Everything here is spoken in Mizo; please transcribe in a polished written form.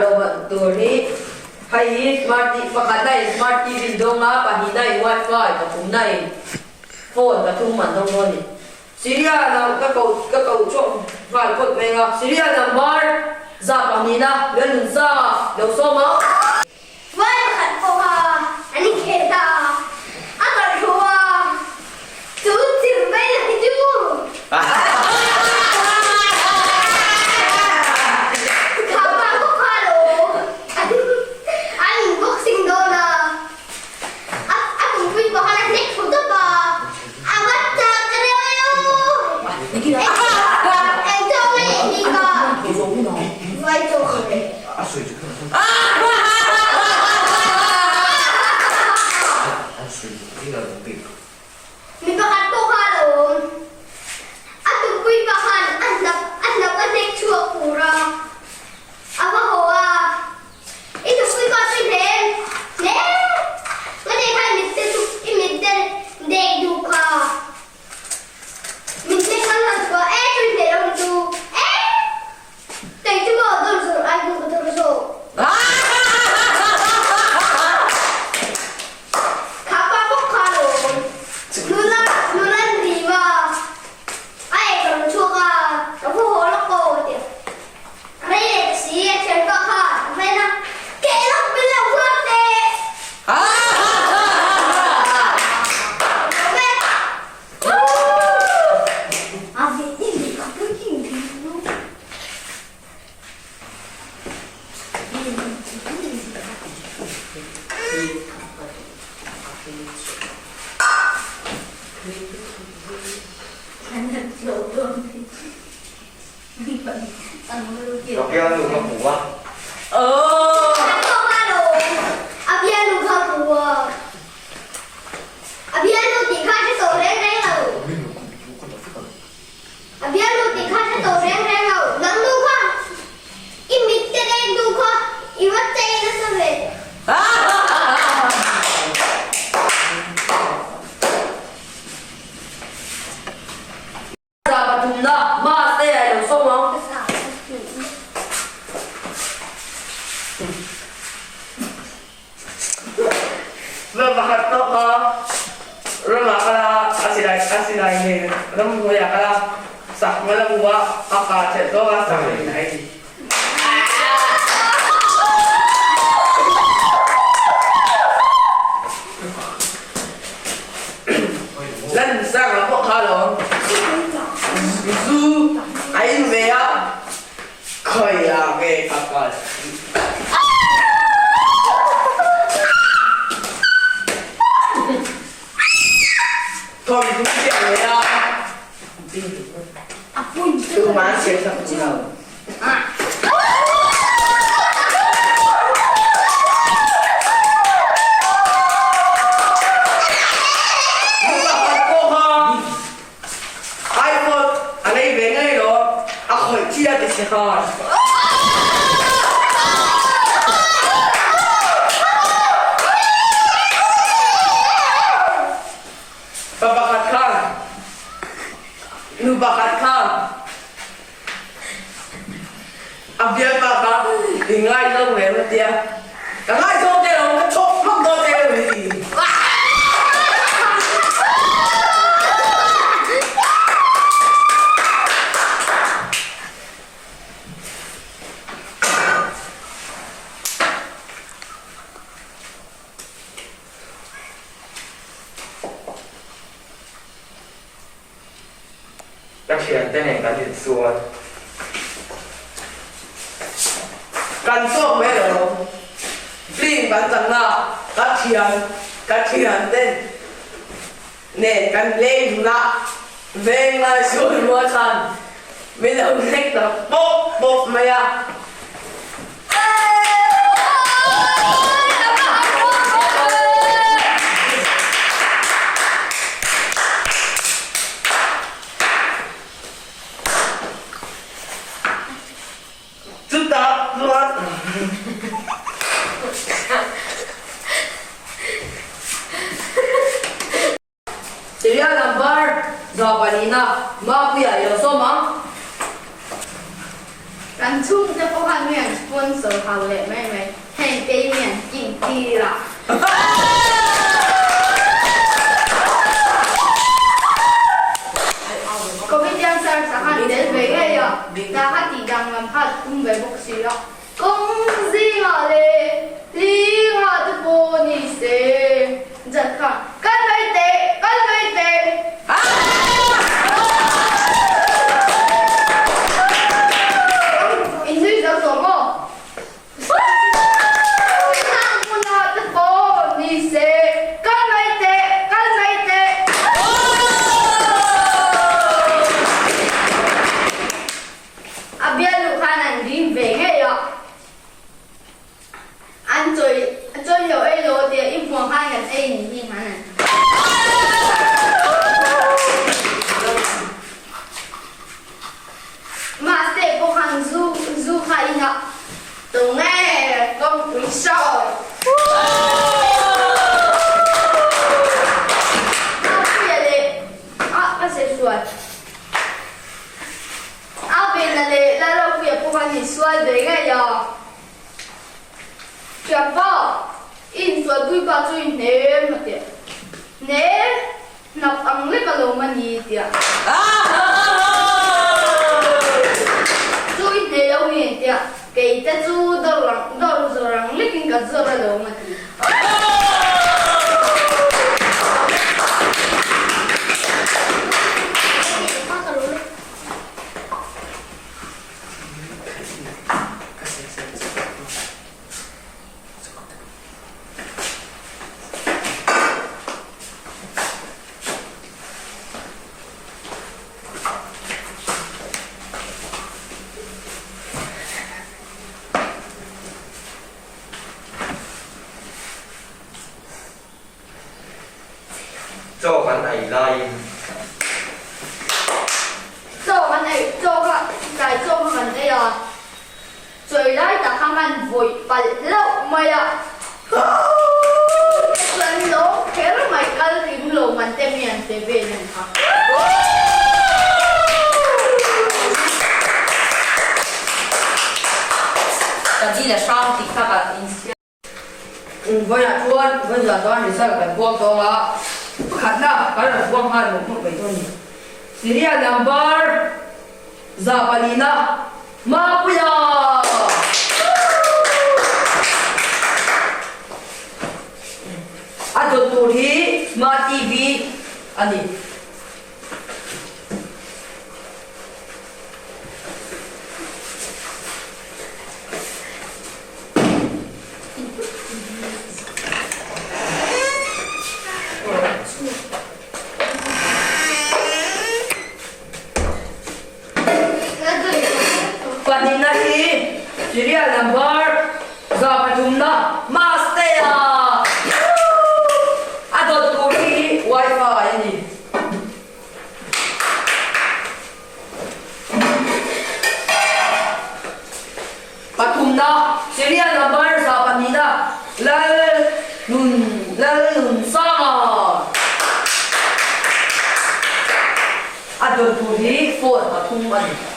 lawmman tur hi hei hi smart TV pakhatna in smart TV an dawng a, pahnihna in wifi, pathumna in phone pathum an dawng dawn a ni. Syria lam ka ko ka ko chhuak nghal phawt mai ang a, Syria number 200na Lalnunsa lo sawm ang. Vai pakhat pawha an inkhel ta a kalh a, chu chirh mai la hi chu. Kha pa bawk kha lo an boxing dawn a, a tumpui pakhat a hnek thlu tawp a, a va chak reuh e aw. Eng tawk mai leh hnik a, vai tawk. Mi pakhat pawh kha a lo awm. A tumpui pakhan a hnap a hnap a hnek chhuak tur a, a va haw a. I tumpui kha tui hnem hle. Nga te khan mit te chu i mit te dek duh kha. Mit te khan han chhuah e tui hle lo ni chu e. Kei chu maw dawr zawrh ai hmuh ka dawr zawk. Kha pa bawk kha lawm. Nula nula an rim a, a ei ka rawn chhuak a, ka va haw lawk aw a ti a. Rei leh ta si a thianpa kha a hmen a, Keh lawk min lo nghak teh. Ka bialnu ka hmu a. A bialnu tih kha hre tawh reng reng lo. A bialnu tih kha hre tawh reng reng lo. Nang nu kha i mit te reng duh kha i va chei nasa ve. Za pathumna Mass te a lo sawm ang. Ram pakhat pawh kha ramah kal a, a silai a silai nen ramhnuaiah kal a, sak mal a hmu a, a ka thelh zawk a, sak in a ei. Lan sang ah pawh kha alawm. Zu a in ve a, khawi ah nge ka kal? Thawmhnaw chiah ve a. Tuman siam sak duh lo. Pakhat pawh kha iPod a lei ve ngei lo, a khawih chi a ti si khan. Pa pakhat khan nu pakhat khan A bialpa kha i ngaizawng ve maw tia, ka ngaizawng te lo, ka chhawk hmak dawn che lo ni ti. Ka thiante nen kan insual. Kan chhuak mai lo. Film kan changna ka thian ka thiante nen kan leng dun a, veng lai sual rual khan min lo nek ta pawp pawp mai a. Chutah chuan Serial number 2 palina Mapuia i lo sawm ang. Kan chhungte pawh khan mi an sponsor hau leh mai mai, heng kei mi an king tir a. Comedian search ah khan tel ve ngei a, tah kha tih danglam kha a tum ve bawk si a. Kawng zingah leh hlingah te pawh ni se, jat kha kal mai teh, kal mai teh. In nui zo tawh maw? Hang hmunah te pawh ni se, kal mai teh, kal mai teh. A bialnu khan an rim ve ngei a, an chawi chawi lo ei lo tia i hmuh khan kan ei ni hi khan an Mahse pawh khan zu zu kha in a tunge kawngpui sawi. Mapuia leh a ka se hruai. A vena leh Lalropuia pawh khan insual ve ngei a. Thianpa, i insualpui pa chu i hnem a tia. Hnem hnap ang lek a lawm a ni tia. Chu i hne lo mi an tia. Kei te chu dawr ang dawr zawr ang lekin ka zawr a lawm a ti. Chaw kan ei laiin. Chaw kan ei, chaw kha tlai chaw kha kan ei a, chawi lai tak kha kan vawih palh hlauh mai a, chuan lawng kher mai kal rim lo man te mi an pe vel a ni kha. Ka dil a hrang tih kha ka insiam. Vawiah chuan vawiah chuan result kan puang tawng a, pakhatna kan rawn puang nghal mawp mawp mai dawn a ni. Syria number 400na Mapuia! A dawt tur hi Smart TV a ni. Pahnihna hi serial number 300na Mastea a dawt tur hi wifi a ni. Pathumna, Serial number 200na Lal Nun Lal Nunsanga a dawn tur hi phone pathum a ni.